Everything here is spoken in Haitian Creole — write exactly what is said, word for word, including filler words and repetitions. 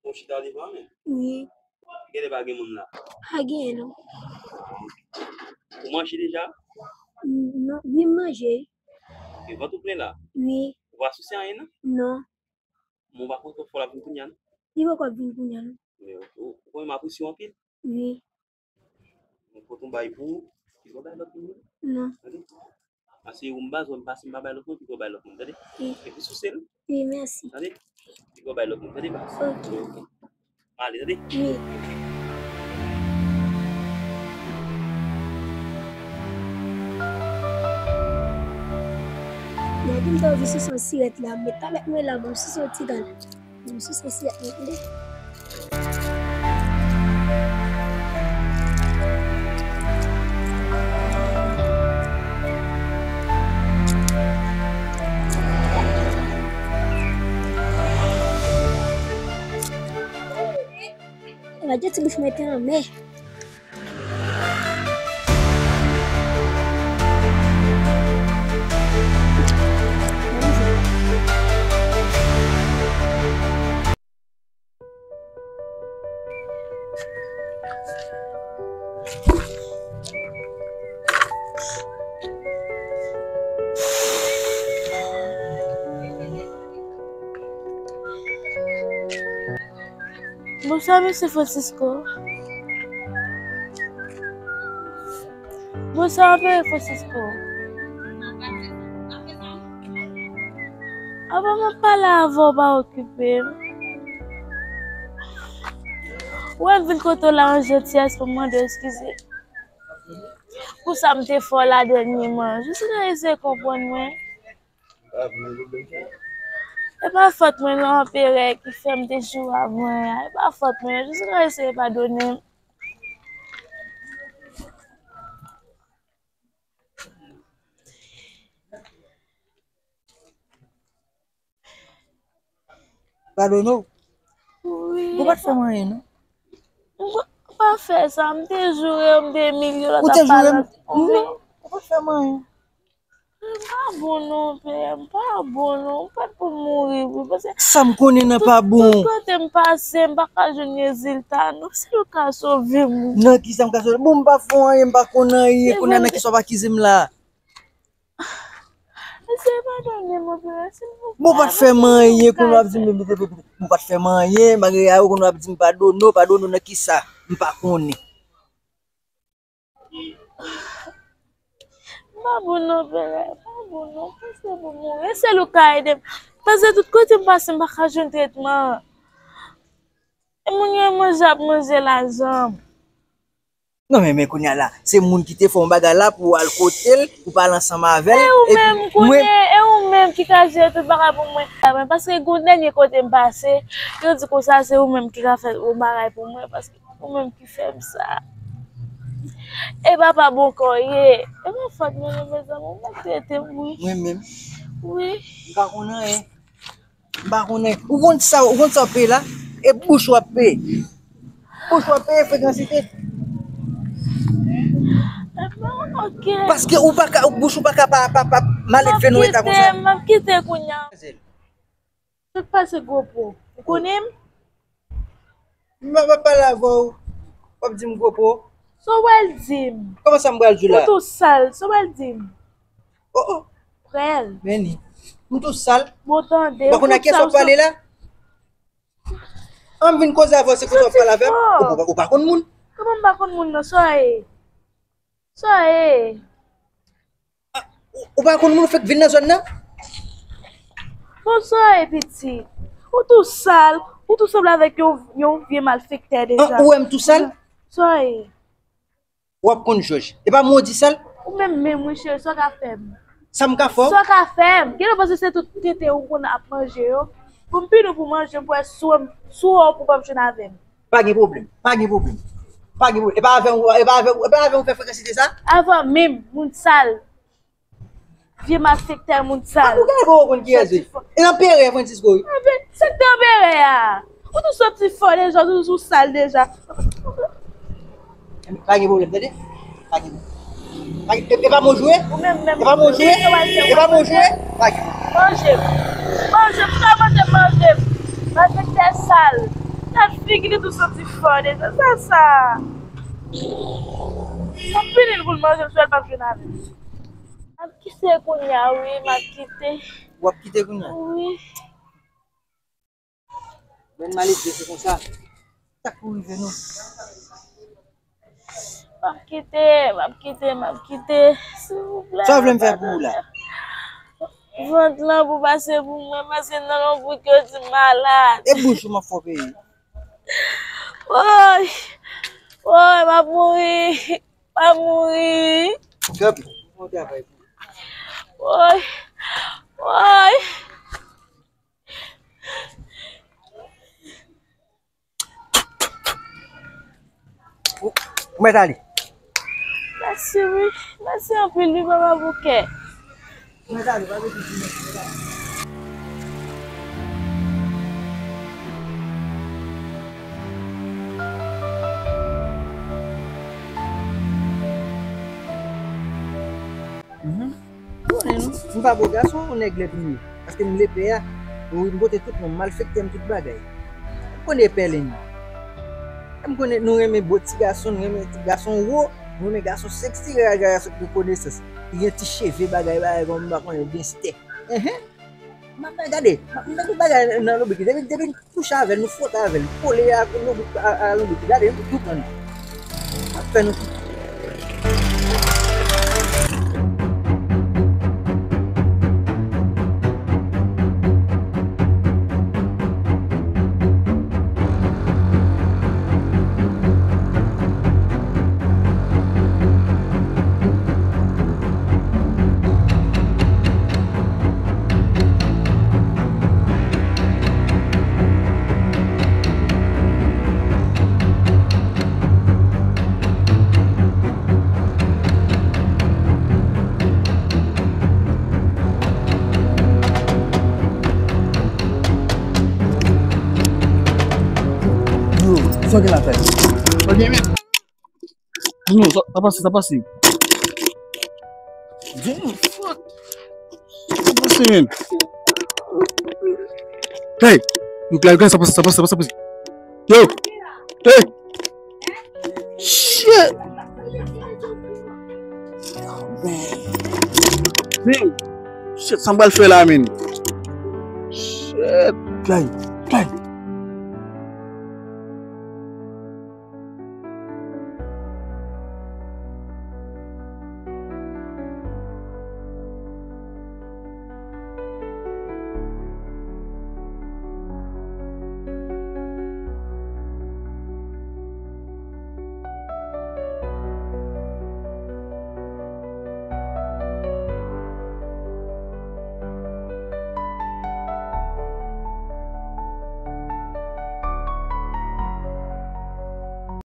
Ou chita devan men? Wi. Genlè pa gen moun la? Pa genyen non. Ou manje deja? Non, wi, m manje. E vant ou plen la? Wi. Ou pa souse anyen non? Non. Men ou pa kwè twòp fò l ap vin kounye a non? Li poko ap vin kounye a non. Men ou, ou, ou konnen m apresye w anpil? Wi. Mwen pote yon bay pou ou. Piga w bay lòt moun wi. Non. Tande? Pase ou m pa zwen pase m pa bay lòt moun, piga w bay lòt moun, tande? Wi. Epi souse l. Wi, mèsi. Tande? Piga w bay lòt moun, tande baz? Ok. Ok. M ale, tande? Wi. Gade m ta anvi souse yon sirèt la, met avèk mwen la, ban m souse yon ti grenn. Bon, sou sa, si ap mete. Radyo ti bouch mwen te anmè. Bonswa, mesye Francisco. Bonswa, Père Francisco. Apa m ap pale avè w, pa okipe m. Ou wè m vin kote w la an jantiyès pou m mande w eskize pou sa m te fè w la dènyèman. Jis ou nan eseye konprann mwen. E pa fòt mwen non, Père, ki fè m te joure avè w. E pa fòt mwen, jis ou nan eseye padone m. Padone w? Wi. Ou pa t fè m anyen non. M pa, m pa fè sa, m te joure w, m te imilye w, lòt ap pale. Ou te joure m? Non, ou pa t fè m anyen. M pa bon non, Père, m pa bon non, m pa t pou mouri vre, paske sa m konnen nan pa bon. Tout kote m pase, m pa ka jwenn rezilta non, si w ka sove m. Nan kisa m ka sove? Bon, m pa fè w anyen, m pa konn anyen, kounye a nan kisa w ap akize m la? Mesye, padone m, Père, silvouplè. Bon, ou pa t fè m anyen, kounye w ap di m, bon, ou pa t fè m anyen, malgre a yo, kounye w ap di m padone w, padone w nan kisa? M pa konnen. M pa bon non, Père, m pa bon non, paske pou mouri, sèl ou ka ede m. Paske tout kote m pase, m pa ka jwenn tretman. E moun yo manje ap manje lajan m. Non, men, men kounye a la, se moun ki te fè yon bagay la pou w al kote l, pou w pale ansanm avè l. E ou menm, kounye, e ou menm ki ka jere tout bagay pou mwen. Paske gon dènye kote m pase, yo di konsa se ou menm ki ka fè yon bagay pou mwen, paske ou menm ki fè m sa. E papa bon kò ye. E pa fòt mwen non, mezanmi, ou maltrete m wi. Mwen menm? Wi. M pa konn anyen. M pa konnen. Ou konn sa, ou konn sa w peye la? E bouch w ap peye. Bouch w ap peye frekansite. Ok. Paske ou pa ka, bouch ou pa ka pa, pa, pa malelve nou eta konsa. M ap kite, m ap kite kounye a. Sa k pase gwo po? Ou konnen m? M ap pale avè w, w ap di m gwo po. Sa w pral di m? Kòman sa m pral di w la? Ou tou sal, sa w pral di m? Oh, oh. Prèl. Men li. M tou sal. Bon, tande. Ou pa konn a kiyès w ap pale la? An m vin koze avè w, se konsa w ap pale avè m? Ou pa, ou pa konn moun. Kòman m pa konn moun nan? Sa w ye? Sa w ye? Ah, ou, ou pa konn moun ou fèk vin nan zòn nan? Bon, sa w ye, pitit? Ou tou sal, ou tou sanble avèk yon, yon vye malfektè deja. Ah, ou wè m tou sal? Sa w ye? W ap konn jòj. E pa mwen w di sal? Ou menm menm wi cheri, sa w ka fè m? Sa m ka fè w? Sa w ka fè m? Genlè w panse se tout tenten ou konn ap manje yo. Pou m pini w pou manje m, pou wè si w, si w wè w pou w p ap jwenn avè m. Pa gen pwoblèm, pa gen pwoblèm. Pa gen pwoblèm. E pa avè w, e pa avè w, e pa avè w fè frekansite sa? Avè w menm, moun sal. Vye malfektè, moun sal. Ou gade ou konn kiyès wi. E anperè Francisco wi. Anpe-, se k te anperè a. Ou tou soti fò deja, ou tou sal deja. Pa gen pwoblèm, tande? Pa gen pwoblèm. Pa gen, e, e pa mwen w jwe? Ou menm, menm. E pa mwen w jwe? E pa mwen w jwe? Pa gen pwoblèm. Manje m. Manje m, sa manje m, manje m. Malfektè sal. Gad figi li tou soti fò deja. Sa sa. M ap pini l pou l manje l sou l p ap jwenn avè m. M ap kite kounye a, wi, m ap kite. W ap kite kounye a? Wi. Menm maledve se konsa. Sa k pou rive nou? M ap kite, m ap kite, m ap kite. Silvouplè. Sa w vle m fè pou ou la? Vant lan pou pase pou mwen, paske nan lonbrik yo di m malad. E bouch ou m ap fè w peye. Woy! Woy, m ap mouri! M ap mouri! Kanpe, fè yon travay pou ou. Woy! Woy! Ou, ou mèt ale. Mèsi, wi. Mèsi anpil, wi, Papa Bouke. Ou mèt ale, pa mete di mèsi, mèt ale. Mhm. Ou konnen nou, m pa bo gason, yon nèg lèd m ye. Paske m lepè a, wi, m pote tout non m, malfektè m, tout bagay. M konnen pèlen. M konnen nou renmen bo ti gason, nou renmen ti gason wo, nou renmen gason seksi, gason gen konesans. Ki gen ti cheve, bagay, bagay, kòm m pa konnen, ou gen stè. Enhen. M ap fè gade, m ap met tout bagay nan lonbrik. Depi, depi n kouche avè l, nou fwote avè l, kole a lonbrik, a, a lonbrik. Gade, nou tout pran li. M ap fè nou tout. Yo, sa w gen la fè? Sa w gen menm? Non, sa, sa pase, sa pase. Damn, fuck. Sa pase, man. Hey, nou klè, klè, sa pase, sa pase, sa pase, sa pase. Yo! Hey! Shit! Oh, man. Damn! Shit, sa m pral fè la, man? Shit! Guy.